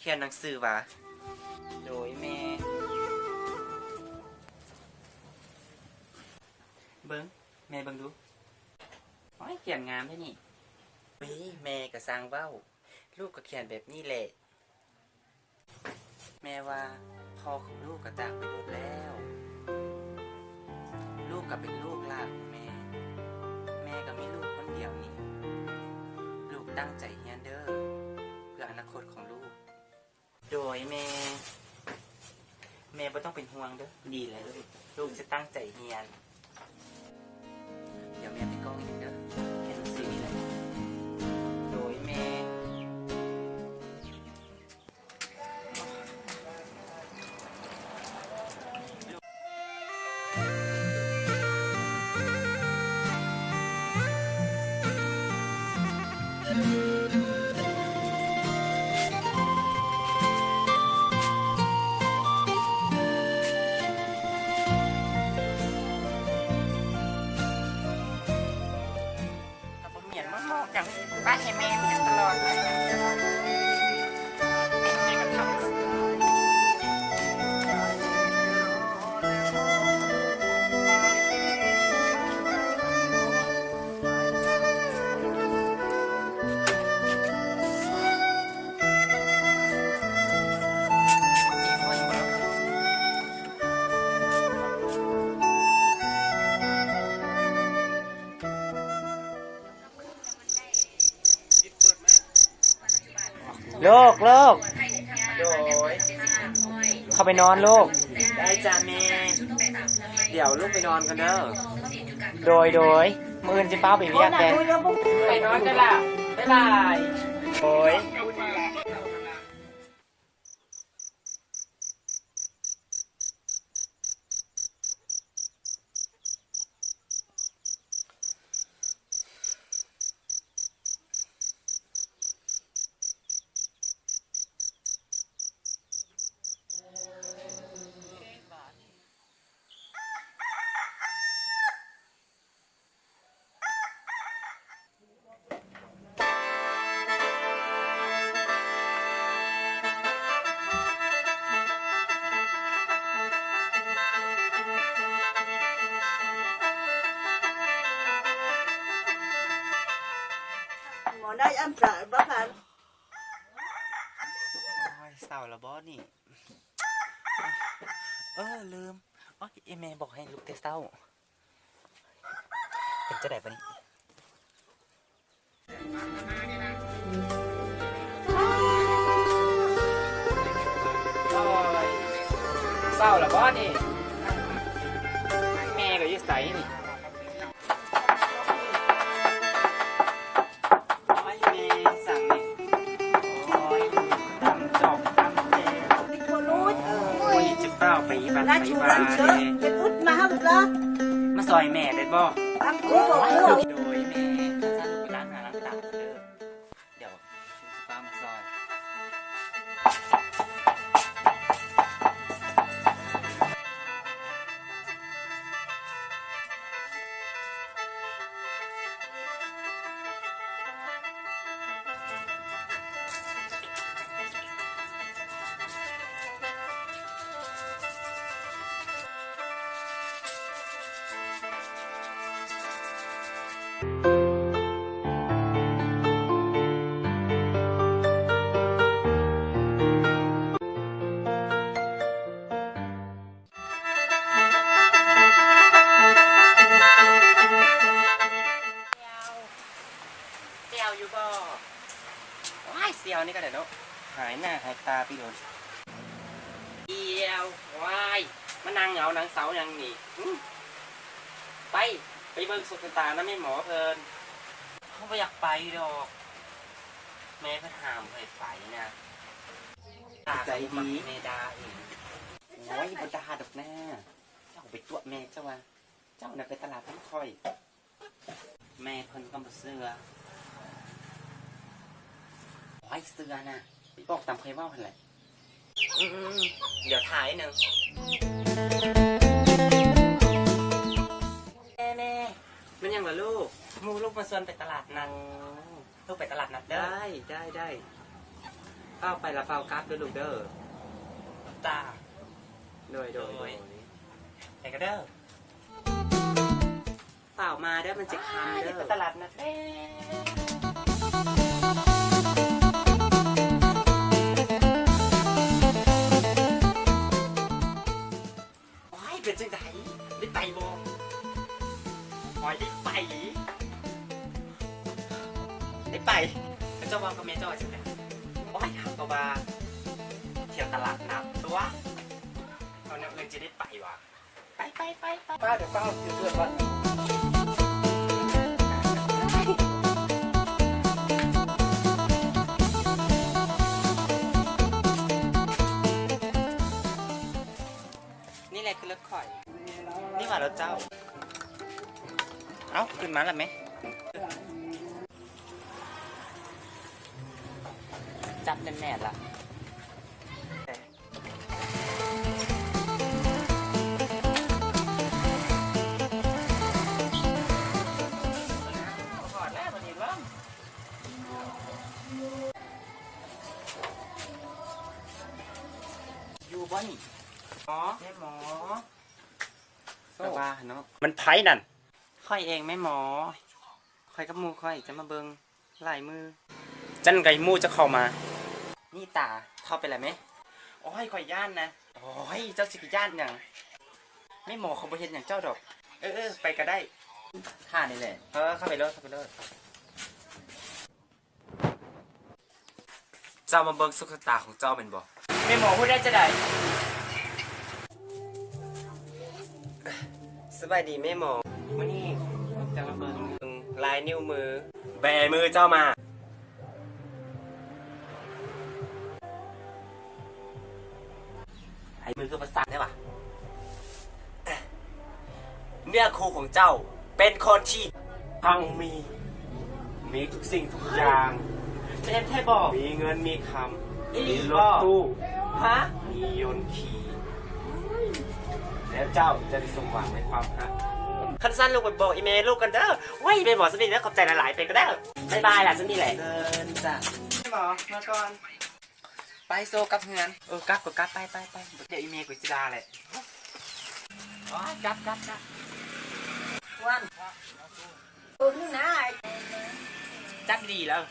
ຂຽນໜັງສືຫວາ? ໂດຍແມ່. ເບິ່ງ ແມ່ເບິ່ງດູ. ໂອ້ຍ ຂຽນງາມແທ້ນີ້. ເອີຍ ແມ່ກໍຊ່າງເວົ້າ, ລູກກໍຂຽນແບບນີ້ແຫຼະ. ແມ່ວ່າພໍ່ຂອງລູກກໍຈາກໄປດົນແລ້ວ. ລູກກໍເປັນລູກຫຼ້າຂອງແມ່. ແມ່ກໍມີລູກຄົນດຽວນີ້. ລູກຕັ້ງໃຈຮຽນເດີ້ ເພື່ອອະນາຄົດຂອງລູກ. ໂດຍແມ່. ແມ່ບໍ່ຕ້ອງເປັນຫ່ວງເດີ້. ດີແລ້ວລູກ. ລູກຈະຕັ້ງໃຈຮຽນ. ດຽວແມ່ໄປກ້ອງອີກເດີ້. ຂຽນໜັງສືນີ້ແຫຼະ. ໂດຍແມ່. ກໍບໍ່ແມ່ນມາເວົ້າຫຍັງ ປະໃຫ້ແມ່ເຮັດຕະຫຼອດ. ແມ່ກໍເຖົ້າ. ລູກ ລູກ ໂດຍ ເຂົ້າໄປນອນລູກ. ໄດ້ຈ້າແມ່. ດຽວລູກໄປນອນກ່ອນເດີ. ໂດຍ ໂດຍ ມື້ອື່ນຊິຟ້າວໄປວຽກແດ່. ໄປນອນເດີຫຼ້າ. ບາຍບາຍ. ໂດຍ. ໝໍໄດ້ອຳສາບໍ່ຄັນ. ໂອ້ຍ ເຊົ້າແລ້ວບໍ່ນີ້? ເອີ ລືມ. ໂອ້ຍ ອີ່ແມ່ບອກໃຫ້ລຸກແຕ່ເຊົ້າ. ເປັນຈັ່ງໃດບາດນີ້? ໂອ້ຍ ເຊົ້າແລ້ວບໍ່ນີ້? ແມ່ກໍຢູ່ໃສນີ້? ໂອ້ຍ ແມ່ສັ່ງນີ້. ໂອ້ຍ ຕຳຈອກຕຳແຈວ. ໂອ້ຍ ຈະຟ້າວໄປວັດໄປວາເດ້. ມາຊ່ອຍແມ່ໄດ້ບໍ່? ໂດຍແມ່. ຊັ້ນລູກໄປລ້າງໜ້າລ້າງຕາເດີ. ດຽວຊິຟ້າວມາຊ່ອຍ. ແຈ່ວຢູ່ບໍ່? ໂອ້ຍ ແຈ່ວນີ້ກໍໄດ້ເນາະ ຫາຍໜ້າຫາຍຕາໄປໂດນ. ດຽວ ວ້າຍ ມານັ່ງເຫງົານັ່ງເສົາຫຍັງນີ້? ຫຶ ໄປ ໄປເບິ່ງໂຊກຊະຕານຳແມ່ໝໍເພິ່ນ. ເຮົາບໍ່ຢາກໄປດອກ ແມ່ເພິ່ນຫ້າມບໍ່ໃຫ້ໄປນະ. ໃຈດີ ແມ່ດ່າເອງ. ໂອ້ຍ ບໍ່ດ່າດອກນາ ເຈົ້າໄປຕົວະແມ່ເຈົ້າວ່າ ເຈົ້ານະໄປຕະຫຼາດນຳຂ້ອຍ. ແມ່ເພິ່ນກໍບໍ່ເຊື່ອ. ໂອ້ຍ ເຊື່ອນະ ໄປບອກຕາມຂ້ອຍເວົ້າຫັ້ນແຫຼະ. ອືມ ດຽວຖ້າໜຶ່ງ. ແມ່ ແມ່ ແມ່ນຫຍັງລະລູກ? ໝູ່ລູກມາຊວນໄປຕະຫຼາດນັດ. ລູກໄປຕະຫຼາດນັດເດີ. ໄດ້ ໄດ້ ໄດ້. ຟ້າວໄປລະຟ້າວກັບເດີລູກເດີ. ຈ້າ. ໂດຍ ໂດຍ ໂດຍ ໂດຍ. ໄປກັນເດີ. ຟ້າວມາເດີ ມັນຈະຄ່ຳເດີ. ໄປຕະຫຼາດນັດເດ້. ໂອ້ຍ ເປັນຈັ່ງໃດ ໄດ້ໄປບໍ່? ໂອ້ຍ ໄດ້ໄປ ໄດ້ໄປ. ແລ້ວເຈົ້າເວົ້າກັບແມ່ເຈົ້າວ່າຈັ່ງໃດ? ໂອ້ຍ ເຮົາກໍວ່າທ່ຽວຕະຫຼາດນັດຕົວະ ເອົາແນວອື່ນຈະໄດ້ໄປຫວາ? ໄປ ໄປ ໄປ ໄປ. ປ້າ ດຽວປ້າເອົາເຄື່ອງກ່ອນ. ນີ້ແຫຼະຄືລົດຂ້ອຍ. ນີ້ວ່າລົດເຈົ້າ. ເອົ້າ ຂຶ້ນມາລະແມ່. ຈັບແໜ້ນໆລະ. ຢູ່ບໍ່ນີ້? ໝໍ ແມ່ໝໍ. ສະບາຍເນາະ. ມັນໃຜນັ້ນ? ຂ້ອຍເອງແມ່ໝໍ. ຂ້ອຍກັບໝູ່ຂ້ອຍຈະມາເບິ່ງລາຍມື. ຈັ່ງໃດໝູ່ຈະເຂົ້າມາ? ນີ້ຕາ ເຂົ້າໄປລະແມ່. ໂອ້ຍ ຂ້ອຍຢ້ານນະ. ໂອ້ຍ ເຈົ້າຊິໄປຢ້ານຫຍັງ? ແມ່ໝໍເຂົາບໍ່ເຮັດຫຍັງເຈົ້າດອກ. ເອີໆ ໄປກໍໄດ້. ທ່ານີ້ແຫຼະ. ເອີ ເຂົ້າໄປໂລດ ເຂົ້າໄປໂລດ. ເຈົ້າມາເບິ່ງໂຊກຊະຕາຂອງເຈົ້າແມ່ນບໍ່? ແມ່ໝໍຮູ້ໄດ້ຈັ່ງໃດ? ສະບາຍດີແມ່ໝໍ. ມື້ນີ້ເຈົ້າມາເບິ່ງ ເບິ່ງລາຍນິ້ວມື. ແບມືເຈົ້າມາ. ລາຍມືຄືປະສາດແທ້ຫວາ? ເນື້ອຄູ່ຂອງເຈົ້າເປັນຄົນທີ່ຮັ່ງມີ, ມີທຸກສິ່ງທຸກຢ່າງ. ແມ່ນແທ້ບໍ? ມີເງິນມີຄຳ, ອີ່ຫຼີບໍ? ມີລົດຕູ້, ຮະ? ມີຍົນຂີ່, ແລ້ວເຈົ້າຈະໄດ້ສົມຫວັງໃນຄວາມຮັກ. ຄັນຊັ້ນລູກໄປບອກອີ່ແມ່ລູກກັນເດີ. ໂອ້ຍ ແມ່ໝໍ ສ່ຳນີ້ເດີ, ຂອບໃຈຫຼາຍໆ, ໄປກ່ອນເດີ. ບາຍບາຍລະ, ສ່ຳນີ້ແຫຼະ. ເຊີນຈ້າ. ແມ່ໝໍ ເມືອກ່ອນ. ໄປໂຊກັບເຮືອນ. ເອີ ກັບກໍກັບ ໄປ ໄປ ໄປ. ດຽວອີເມກູຊິດ່າແຫຼະ. ໂອ້ຍ ກັບ ກັບ ກັບ. ວັນ ໂອ້ນາ ຈັບດີແລ້ວ.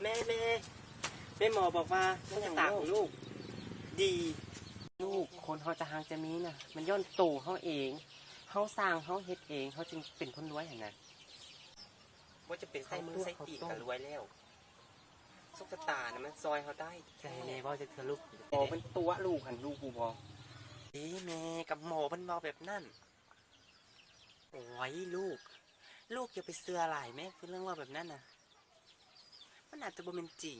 ແມ່ ແມ່ ແມ່ໝໍບອກວ່າ ແມ່ນຫຍັງລູກ? ດີ. ລູກ ຄົນເຮົາຈະຮັ່ງຈະມີນະ ມັນຍ້ອນໂຕເຮົາເອງ. ເຮົາສ້າງ ເຮົາເຮັດເອງ ເຮົາຈຶ່ງເປັນຄົນລວຍຫັ້ນນະ. ບໍ່ຈຳເປັນໃສ່ມືໃສ່ຕີນກໍລວຍແລ້ວ. ໂຊກຊະຕານະ ມັນຊ່ອຍເຮົາໄດ້. ແຕ່ໃຫ້ແມ່ເວົ້າຈັກເທື່ອລູກ. ໝໍເພິ່ນຕົວະລູກຫັ້ນ ລູກຮູ້ບໍ່? ເອີ ແມ່ ກັບໝໍເພິ່ນເວົ້າແບບນັ້ນ. ໂອ້ຍ ລູກ ລູກຢ່າໄປເຊື່ອຫຼາຍແມ່ ເລື່ອງເວົ້າແບບນັ້ນນະ ມັນອາດຈະບໍ່ແມ່ນຈິງ.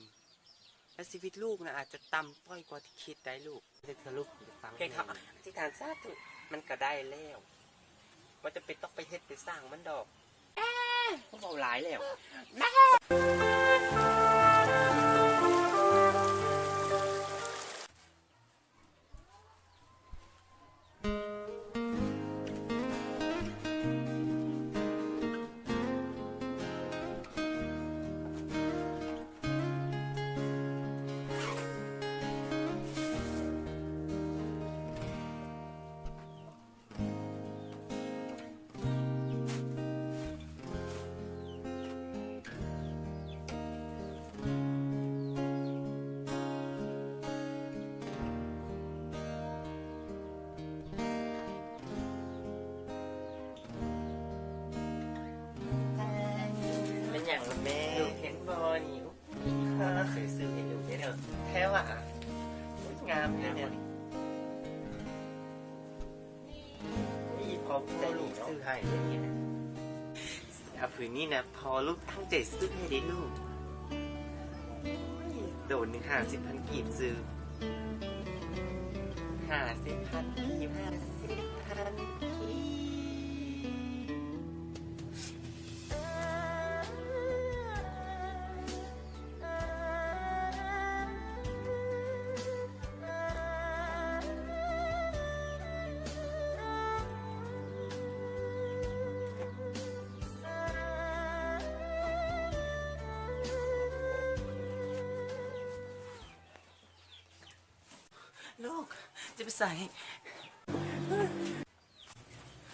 ແລະ ຊີວິດລູກນະ ອາດຈະຕ່ຳຕ້ອຍກວ່າທີ່ຄິດໄດ້ລູກ. ເຮັດເທື່ອລູກ ພຽງແຕ່ອະທິຖານສາທຸ ມັນກໍໄດ້ແລ້ວ. ບໍ່ຈຳເປັນຕ້ອງໄປເຮັດໄປສ້າງມັນດອກ. ເວົ້າຫຼາຍແລ້ວ. ແມ່ນຫຍັງລະແມ່? ລູກເຫັນບໍ່ນີ້? ຊື້ໃຫ້ລູກເດ້ເດີ. ແທ້ຫວາ? ງາມເດ້. ອີ່ພໍ່ໃຈດີຊື້ໃຫ້ເດ້ນີ້ນະ. ເສື້ອຜືນນີ້ນະ ພໍ່ລູກຕັ້ງໃຈຊື້ໃຫ້ເດ້ລູກ. ໂດນໜຶ່ງຫ້າສິບພັນກີບຊື້. ຫ້າສິບພັນກີບ ຫ້າສິບພັນກີບ. ຈະໄປໃສ?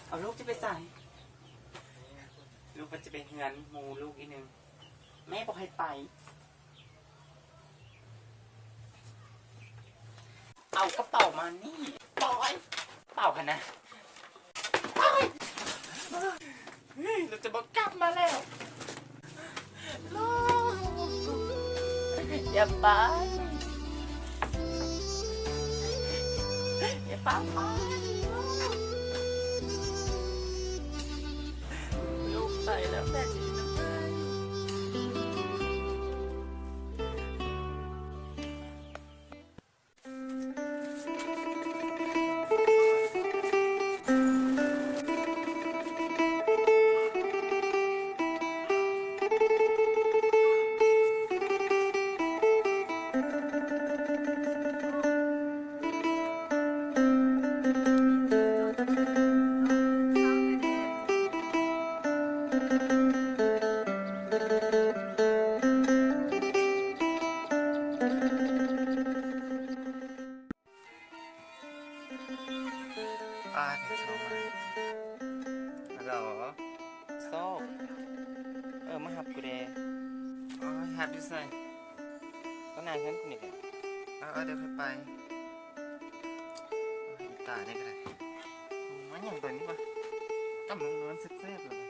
ເອົາລູກຈະໄປໃສ? ລູກວ່າຈະໄປເຮືອນໝູ່ລູກອີກໜຶ່ງ ແມ່ບໍ່ໃຫ້ໄປ. ເອົາກະເປົາມານີ້ ປອຍ ເປົາຫັ້ນນະ ປອຍ. ເຮີ້ຍ ລາວຈະບໍ່ກັບມາແລ້ວ ລູກ ຢ່າໄປ ຢ່າພາໄປ ລູກ ລູກໄປແລ້ວ ແມ່ຈະຢູ່ນຳໃຜ? ອ່າ ໂທມາ ຮັລໂຫຼ ໂຊກ ເອີ ມາຮັບກູແດ່. ອໍ ຮັບຢູ່ໃສ? ກໍໜ້າເຮືອນກູນີ້ແຫຼະ. ເອີ ເອີ ດຽວຂ້ອຍໄປ. ໂອ້ຍ ອີຕານີ້ກໍໄດ້ ມາຫຍັງຕອນນີ້ວະ? ກຳລັງນອນແຊບໆເລີຍ.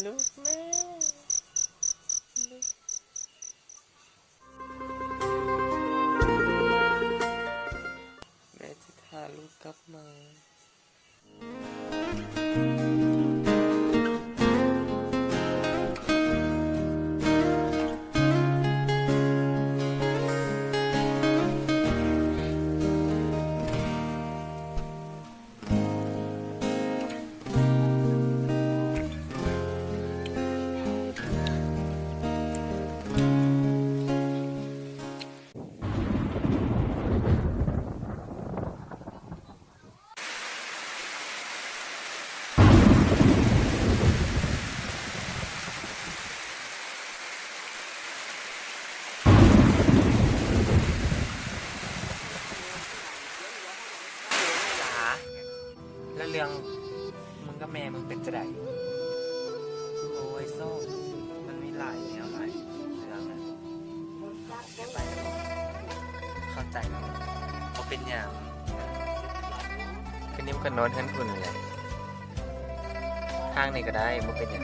ລູກແມ່ ລູກ ແມ່ຈະຖ້າລູກກັບມາ. ຫຼາ ແລ້ວເລື່ອງມຶງກັບແມ່ມຶງເປັນຈັ່ງໃດ? ໂອ້ຍ ໂຊກ ມັນມີຫຼາຍແນວຫຼາຍເລື່ອງນະ. ເຂົ້າໃຈ ບໍ່ເປັນຫຍັງ. ຄືນີ້ມັນກໍນອນເຮືອນພຸ້ນແຫຼະ ທາງນີ້ກໍໄດ້ ບໍ່ເປັນຫຍັງ.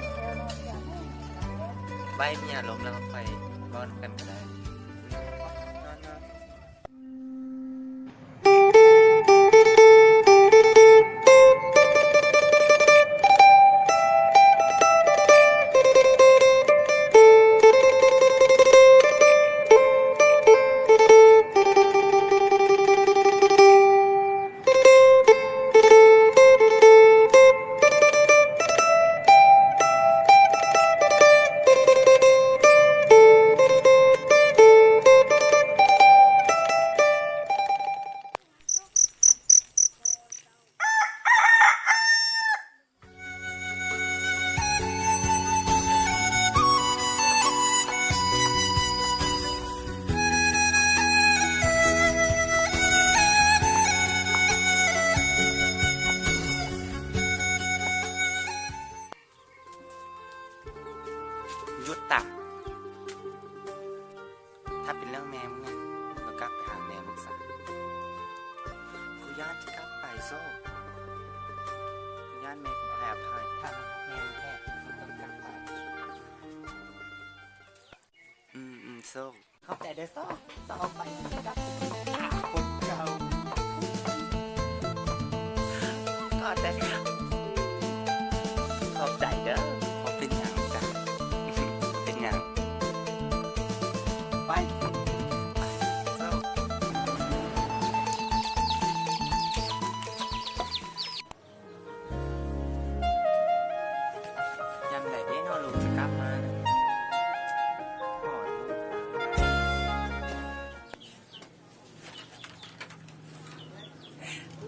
ໄວ້ມີອາລົມແລ້ວຄ່ອຍເວົ້ານຳກັນກໍໄດ້. ເ ຕັບ ຖ້າເປັນເລື່ອງແມ່ມຶງນະ ມຶງກໍກັບໄປຫາແມ່ມຶງຊະ. ກູຢ້ານຈະກັບໄປໂຊກ ກູຢ້ານແມ່ກູບໍ່ໃຫ້ອະໄພ. ຖ້າມຶງຮັກແມ່ມຶງແທ້ ມຶງຕ້ອງກັບໄປ. ອືມໆ ໂຊກ. ຂອບໃຈເດີໂຊກ. ຕໍ່ໄປກັບຄົນເກົ່າ. ຂໍແຕ່ ຂອບໃຈເດີ. ບໍ່ເປັນຫຍັງຈ້າ ເປັນຫຍັງ. ໄປ ໄປໂຊກ. ຍາມໃດເດເນາະ ລູກຈະກັບມານະ?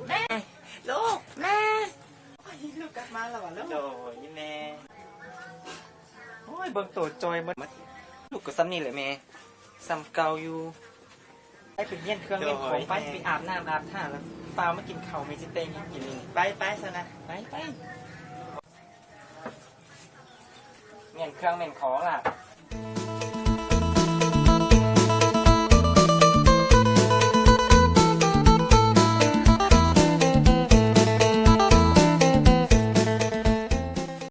ແມ່ ລູກ ແມ່. ໂອ້ຍ ລູກກັບມາແລ້ວຫວາລູກ? ໂດຍແມ່. ໂອ້ຍ ເບິ່ງໂຕຈ່ອຍໝົດ ລູກກໍສ່ຳນີ້ແຫຼະແມ່ ສ່ຳເກົ່າຢູ່. ໄປ ໄປມ້ຽນເຄື່ອງມ້ຽນຂອງ ໂດຍ ໄປ ແມ່ ໄປອາບນ້ຳອາບທ່າ ແລ້ວຟ້າວມາກິນເຂົ້າ ແມ່ຊິແຕ່ງໃຫ້ກິນ. ໄປ ໄປຊັ້ນນະ ໄປ ໄປ ມ້ຽນເຄື່ອງມ້ຽນຂອງລະ.